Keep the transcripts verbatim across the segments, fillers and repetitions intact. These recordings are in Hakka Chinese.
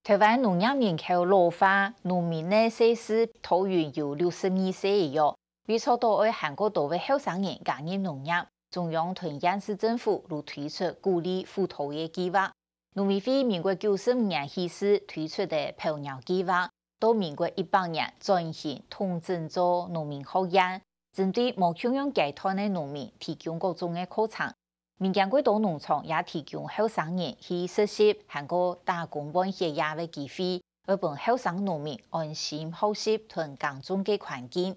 台灣農業人口老化，農民个歲數大約有六十二歲以上，為著愛還較多个後生人加入農業，中央同縣市政府都推出鼓勵輔導个計畫。農委會民國九十五年起始推出个抱鳥計畫，到民國一百年轉型統整做農民學院，針對無共樣階段个農民提供各種个課程。 民間較多農場也提供後生人去實習還過打工換血壓个機會，愛分後生農民安心學習同耕種个環境。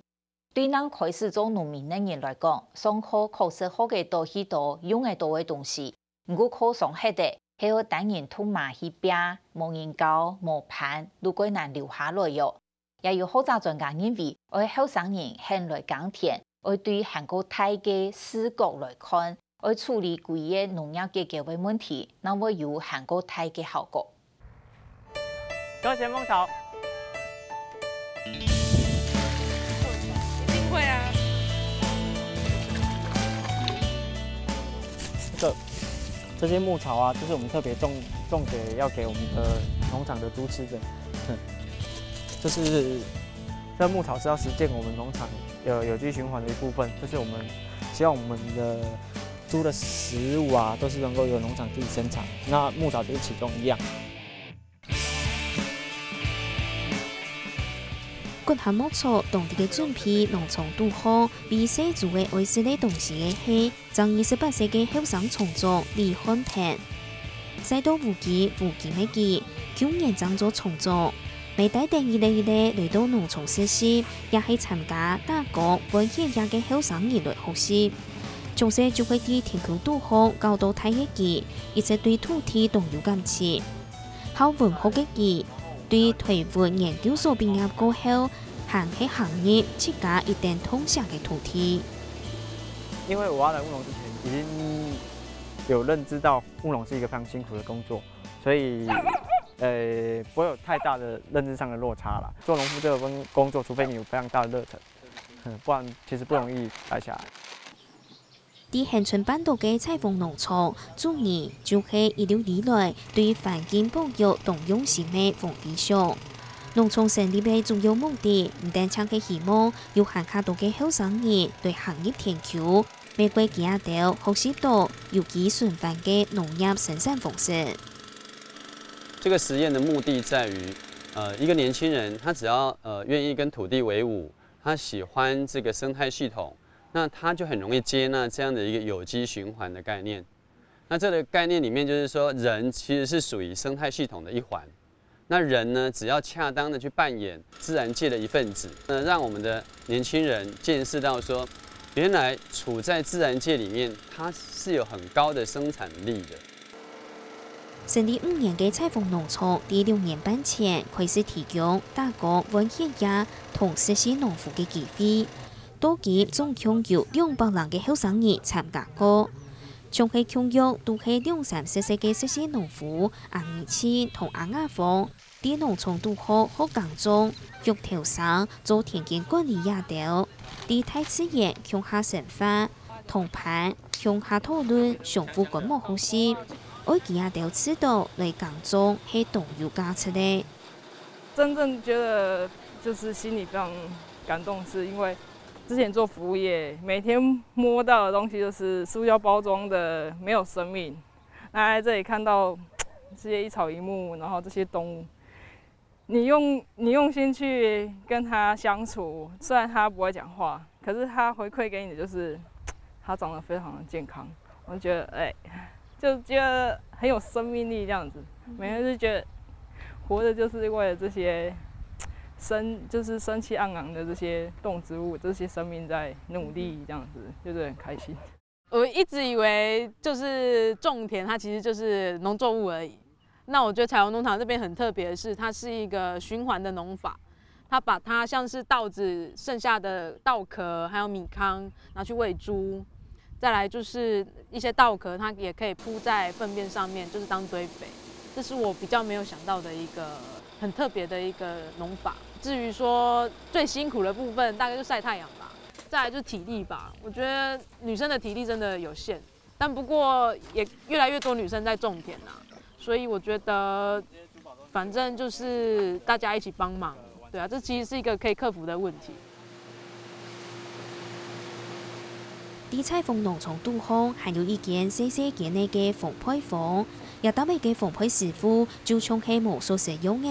對正開始做農民个人來講，上課確實學得到許多用得到个東西，毋過課上學个，係愛單人獨馬去拚，無人教、無伴，都較難留下來喲。 也有學者專家認為，愛後生人肯來耕田，愛對還較大个視角來看，愛處理歸个農業結構个問題，正會有還較大个效果。休閒牧草。一定会啊。这个这些牧草啊，就是我们特别种种给要给我们的农场的猪吃的，就是这牧草是要实践我们农场有有机循环的一部分，就是我们希望我们的猪的食物啊，都是能够由农场自己生产，那牧草就是其中一样。 割下牧草，當地个準備農場堵好，為細豬仔愛食个東西个係，正二十八歲个後生場長李漢騰。徙到烏雞，烏雞个雞，舊年正做場長，乜帶等一列一列來到農場實習，也係參加打工換血壓个後生人來學習。從細就會在田坵肚項搞到大个佢，一直對土地當有感情。 好文學个佢，對台文研究所畢業過後，還係行入自家一等痛惜个土地。因为我要来务农之前，已经有认知到务农是一个非常辛苦的工作，所以呃不会有太大的认知上的落差啦。做农夫这个工工作，除非你有非常大的热忱，嗯，不然其实不容易待下来。 在恒春半島个採訪農場，主人就係一路以來對環境保育當用心个黃飛翔。農場成立个主要目的，毋單淨係希望有還較多个後生人來行入田坵，乜過佢兜學習到有機循環个農業生產方式。这个实验的目的在于，呃，一个年轻人他只要呃愿意跟土地为伍，他喜欢这个生态系统，那他就很容易接纳这样的一个有机循环的概念。那这个概念里面就是说，人其实是属于生态系统的一环。那人呢，只要恰当的去扮演自然界的一份子，那让我们的年轻人见识到说，原来处在自然界里面，它是有很高的生产力的。成立五年个採訪農場，在六年半前開始提供打工換血壓同實習農夫个機會。到今總共有兩百零个後生人參加過。 像係共樣都係兩三十歲个實習農夫阿義清同阿雅芳，在農場肚項學耕種、畜頭牲、做田間管理這兜，在大自然共下生活，同伴共下討論相互觀摩學習，愛佢這兜試著來耕種係當有價值个。真正覺得就是心裡非常感動，是因為之前做服務業，每天摸到的東西就是塑膠包裝的，沒有生命。那在這裡看到這些一草一木，然後這些動物，你用你用心去跟它相處，雖然它不會講話，可是它回饋給你的就是它長得非常的健康。我就覺得，哎，就覺得很有生命力這樣子。每天就覺得活着就是為了這些生，就是生氣盎然的這些動植物、這些生命在努力，這樣子就是很開心。我一直以為就是種田，它其實就是農作物而已。那我覺得彩虹農場這邊很特別的是，它是一個循環的農法，它把它像是稻子剩下的稻殼還有米糠拿去餵豬，再來就是一些稻殼，它也可以鋪在糞便上面，就是當堆肥。這是我比較沒有想到的一個很特別的一個農法。至於說最辛苦的部分，大概就曬太陽吧，再來就是體力吧。我覺得女生的體力真的有限，但不過也越來越多女生在種田啦。所以我觉得，反正就是大家一起帮忙，对啊，这其实是一个可以克服的问题。在采訪農場肚項，還有一間細細間个个烘焙房，這搭位个烘焙師傅就像係無所使用个。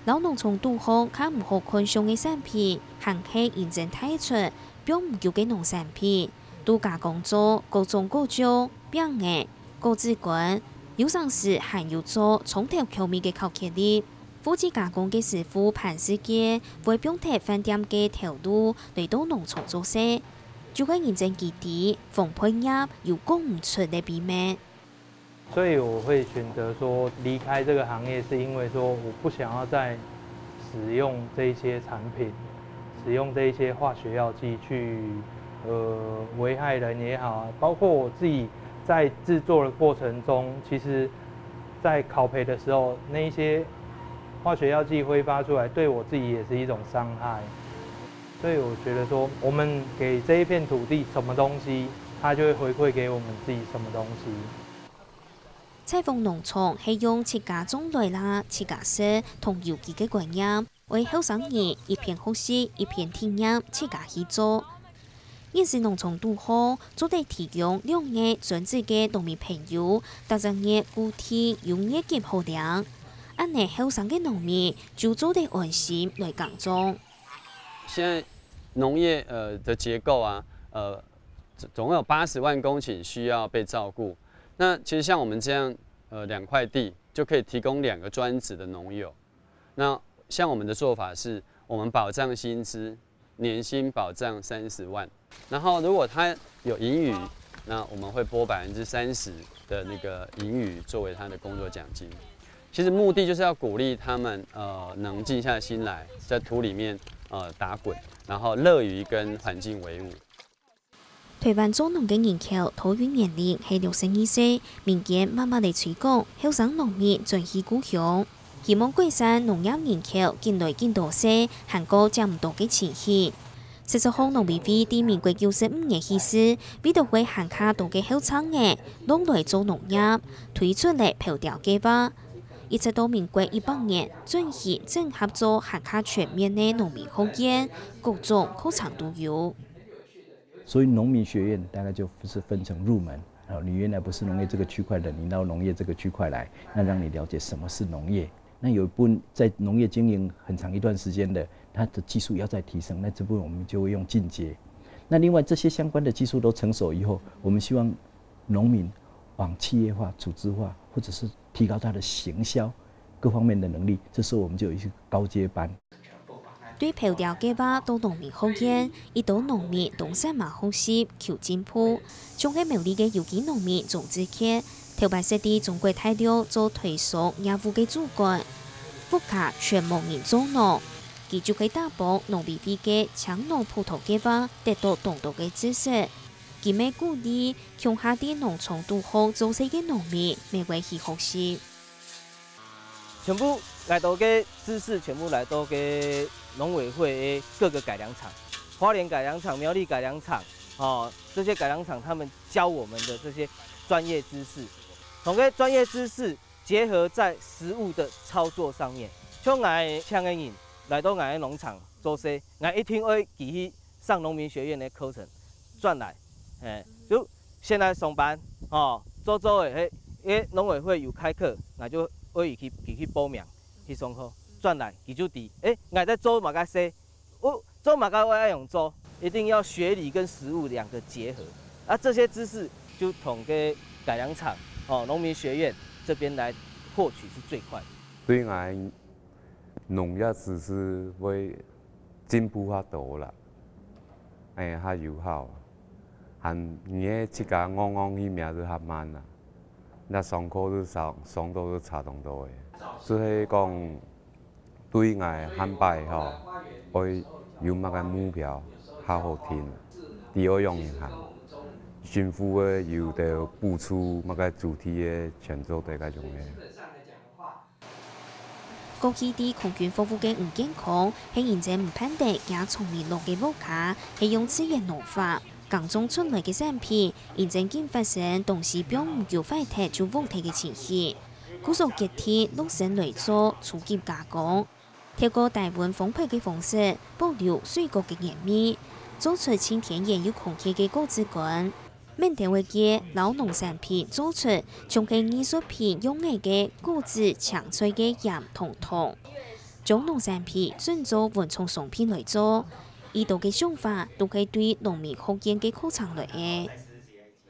摎農場肚項較毋好看相个產品，還係因爭大出，放毋久个農產品，都加工做各種各樣餅仔、果子乾，有成時還有做蔥頭口味个巧克力。負責加工个師傅潘世杰會放忒飯店个頭路來到農場做事，就係因爭佢知烘焙業有講毋出个秘密。所以我会选择说离开这个行业，是因为说我不想要再使用这一些产品，使用这一些化学药剂去呃危害人也好，包括我自己在制作的过程中，其实，在烤焙的时候，那一些化学药剂挥发出来，对我自己也是一种伤害。所以我觉得说，我们给这一片土地什么东西，它就会回馈给我们自己什么东西。采訪農場係用自家種來啦，自家食同有機个觀念，為後生人一片學習，一片體驗，自家去做。 現時農場肚項做得提供兩個專職个農民朋友，逐隻月固定有月給好領。恁仔後生个農民就做得安心來耕種。现在农业呃的结构啊，呃总共有八十万公顷需要被照顾。那其实像我们这样呃两块地，就可以提供两个专职的农友。那像我们的做法是，我们保障薪资，年薪保障三十万。然后如果他有盈余，那我们会拨百分之三十的那个盈余作为他的工作奖金。其实目的就是要鼓励他们，呃，能静下心来，在土里面呃打滚，然后乐于跟环境为伍。台灣做農个人口多於年齡係六十二歲，民間慢慢來推廣後生農民轉去故鄉。 希望改善農業人口緊來緊多細，還過接毋到个情形。事實上農委會在民國九十五年起始，為著會還較多个後生人落來做農業，推出了拋碉計畫。一直到民國一百年，轉去整合做還較全面个農民學院，各種課程都有。 所以農民学院大概就是分成入门，啊，你原来不是农业这个区块的，你到农业这个区块来，那让你了解什么是农业。那有一部分在农业经营很长一段时间的，他的技术要再提升，那这部分我们就会用进阶。那另外这些相关的技术都成熟以后，我们希望农民往企业化、组织化，或者是提高他的行销各方面的能力，这时候我们就有一些高阶班。 對拋碉計畫到農民學院，一兜農民當煞猛學習求進步。像係苗栗个有機農民鍾志傑，頭擺識在中國大陸做推銷業務个主管，屋下全無人做農，佢就係打幫農委會个青農普渡計畫得到當多个支持。佢乜鼓勵共下在農場肚項做事个農民乜會去學習。 全部來到个知識全部來到个農委會个各个改良場，花蓮改良場、苗栗改良場，哦，這些改良場他們教我們的這些專業知識，同个專業知識結合在實務的操作上面。像𠊎請个人來到𠊎个農場做事，𠊎一定愛佢去上農民學院的課程，轉來，誒，就 先來上班，吼，做做个，嘿，因為農委會有開課，𠊎就愛去，去，去報名，去上課，轉來，佢就知，誒，𠊎在做麼个事，哦，做麼个我愛用做，一定要學理跟實務兩個結合。啊，這些知識就從个改良場，哦，農民學院這邊來獲取是最快的。對𠊎農業知識會進步較多啦，哎，較有效，還你个自家戇戇去摸就較慢啦。那上課就上上到就差當多个，就係講對𠊎下擺吼，愛有麼个目標較好定，知愛仰形行，政府个有兜補助麼个主題个錢做得該種个。 過去在空軍服務个吳建康，係因為毋盼得厥聰明落个屋下，係用自然農法耕種出來个產品，因為緊發生當時放毋久壞忒就荒忒个情形。故所決定落身來做初級加工。透過低溫烘焙个方式，保留水果个原味，做出盡天然又空氣个果子乾。面頭个結摎農產品做出像係藝術品樣仔个果子、青菜个餡同糖，將農產品轉做文創商品來做。這兜个想法都係對農民學院个課程來个。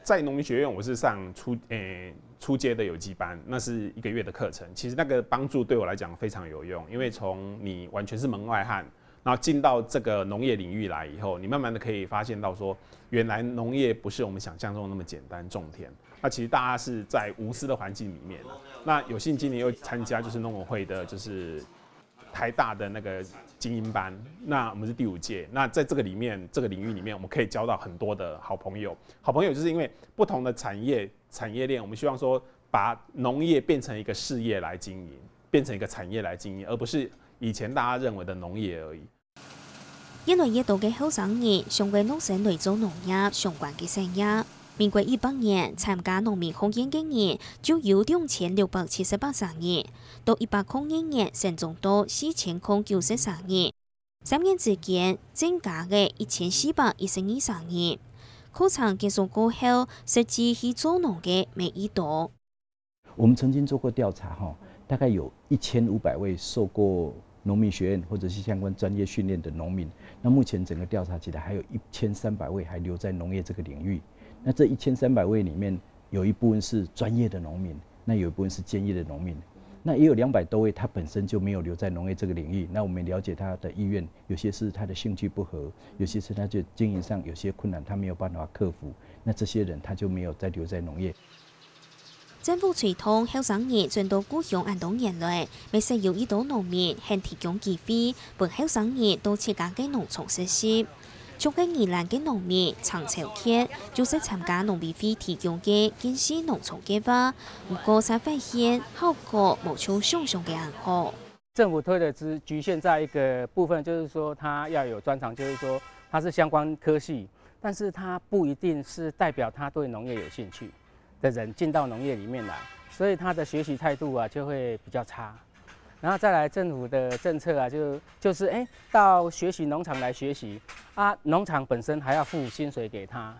在農民學院，我是上初诶、初階的有機班，那是一个月的课程。其实那个帮助对我来讲非常有用，因为从你完全是门外汉，然后进到这个农业领域来以后，你慢慢的可以发现到说，原来农业不是我们想象中那么简单种田。那其实大家是在无私的环境里面啊。那有幸今年又参加就是农委会的，就是台大的那个精英班，那我们是第五届。那在这个里面，这个领域里面，我们可以交到很多的好朋友。好朋友就是因为不同的产业产业链，我们希望说把农业变成一个事业来经营，变成一个产业来经营，而不是以前大家认为的农业而已。越來越多个後生人想愛落身來做農業相關个產業。民國一百年參加農民學院个人就有兩千六百七十八儕人，到一百空二年成長到四千空九十儕人，三年之間增加了一千四百一十二儕人。課程結束過後，實際去做農个乜已多。 我们曾经做过调查哈，大概有一千五百位受过农民学院或者是相关专业训练的农民，那目前整个调查起来还有一千三百位还留在农业这个领域。那这一千三百位里面，有一部分是专业的农民，那有一部分是兼业的农民，那也有两百多位他本身就没有留在农业这个领域。那我们了解他的意愿，有些是他的兴趣不合，有些是他就经营上有些困难，他没有办法克服。那这些人他就没有再留在农业。 政府推動後生人轉到故鄉恁多年來，乜實有一兜農民肯提供機會，分後生人到自家个農場實習。像係宜蘭个農民程超傑，就係參加農委會提供个建樹農場計畫，毋過煞發現效果無像想像个恁好。政府推的只局限在一个部分，就是说他要有专长，就是说他是相关科系，但是他不一定是代表他对农业有兴趣。 的人进到农业里面来，所以他的学习态度啊就会比较差。然后再来政府的政策啊，就就是哎，到学习农场来学习啊，农场本身还要付薪水给他，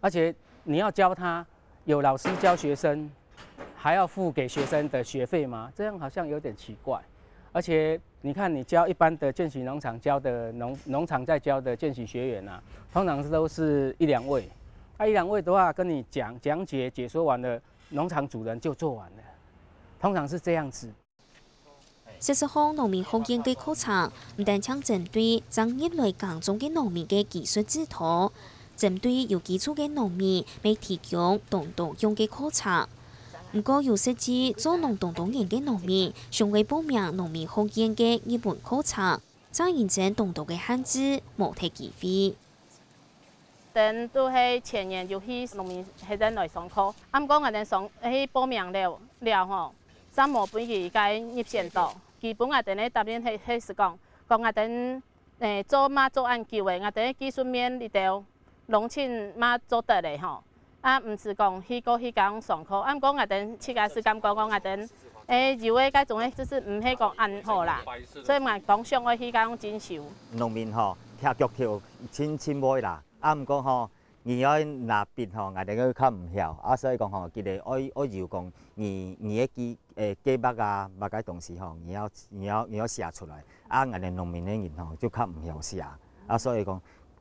而且你要教他，有老师教学生，还要付给学生的学费吗？这样好像有点奇怪。而且你看，你教一般的见习农场教的农农场在教的见习学员啊，通常都是一两位。啊，一两位的话，跟你讲讲解解说完了，农场主人就做完了，通常是这样子。事實上，農民學院个課程毋單淨針對正入來耕種个農民个技術指導，針對有基礎个農民，乜提供當多樣个課程。毋過有實際做農當多年个農民，想愛報名農民學院个入門課程， 正因爭當多个限制，無忒機會。等都係前年有去農民學院來上課，啊毋過𠊎等上去報名了了吼，正無分佢个入選到。佢分𠊎等个答應係係講，講𠊎等誒做嘛做恁久誒，𠊎等个技術面裡頭 攏盡嘛做得个吼。啊毋使講去過去該種上課，啊毋過𠊎等自家係感覺講𠊎等誒有个該種个知識毋係講恁好啦，所以嘛講想愛去該種進修。農民吼，踢腳球盡盡會啦，啊毋過吼，你愛拿筆吼，𠊎等个較毋曉，啊所以講吼，佢个愛愛有講你你个計誒計畫啊，畫个東西吼，你要你要你要寫出來，啊𠊎等農民个人吼就較毋曉寫，啊所以講。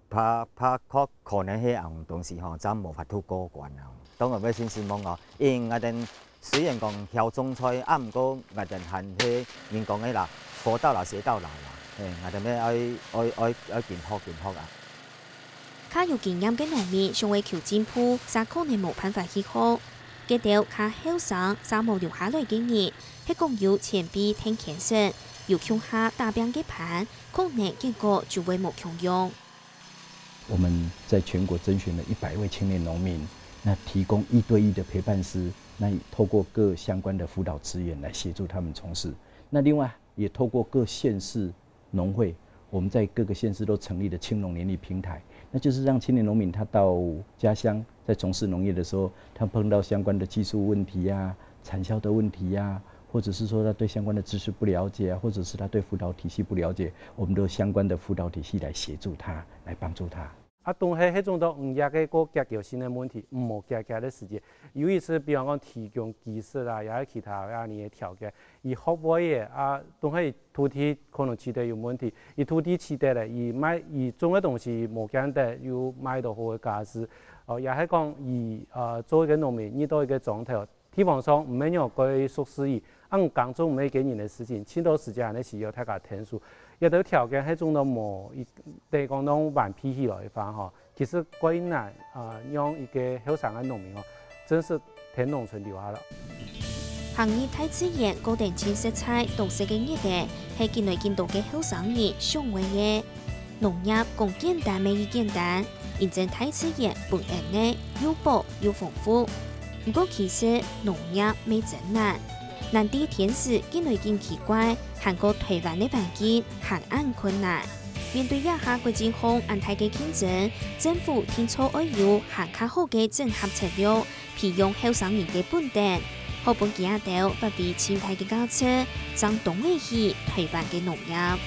怕怕可可能係恁樣東西吼，正無法度過關啊。當然愛信心望哦，因為𠊎等雖然講曉種菜，啊毋過𠊎等還係人講个啦，活到老學到老啦，嘿，𠊎等愛愛愛愛緊學緊學啊。較有經驗个農民想愛求進步，煞可能無辦法去學。該兜較後生、煞無留下來个人，係講有前輩跈牽線，有共下打拚个伴，可能結果就會無共樣。 我们在全国甄选了一百位青年农民，那提供一对一的陪伴师，那透过各相关的辅导资源来协助他们从事。那另外也透过各县市农会，我们在各个县市都成立了青农联谊平台，那就是让青年农民他到家乡在从事农业的时候，他碰到相关的技术问题啊、產銷的問題呀，或者是說他對相關的知識不了解啊，或者是他對輔導體系不了解，我們都有相關的輔導體系來協助他，來幫助他。啊，總係該種到農業个過結構性个問題，毋好解決个時節，有一次，比方講提供技術啊，也係其他啊，你个條件，佢學會个啊，總係土地可能取得有問題，佢土地取得了，佢賣佢種个東西無見得有賣到好个價值，哦，也係講佢呃做一個農民，遇到一個莊頭，地方上毋係仰般熟識佢，啊，耕種毋係一個人个事情，盡多時間个需要大家𢯭手，這兜條件係種到無，等於講攏完備起來个話吼，其實較難啊，讓一個後生个農民哦，真實在農村留下來。行入大自然過得盡實在、當適个日仔，係緊來緊多个後生人想愛个。農業講簡單乜已簡單，因為大自然分𫣆俚又飽又豐富。毋過其實農業乜真難，難在天時緊來緊奇怪，還過臺灣个環境還恁困難。面對這下國際上恁大个競爭，政府定著愛有還較好个整合策略，培養後生人个本等，好分佢兜發揮盡大个價值，正當得起臺灣个農業。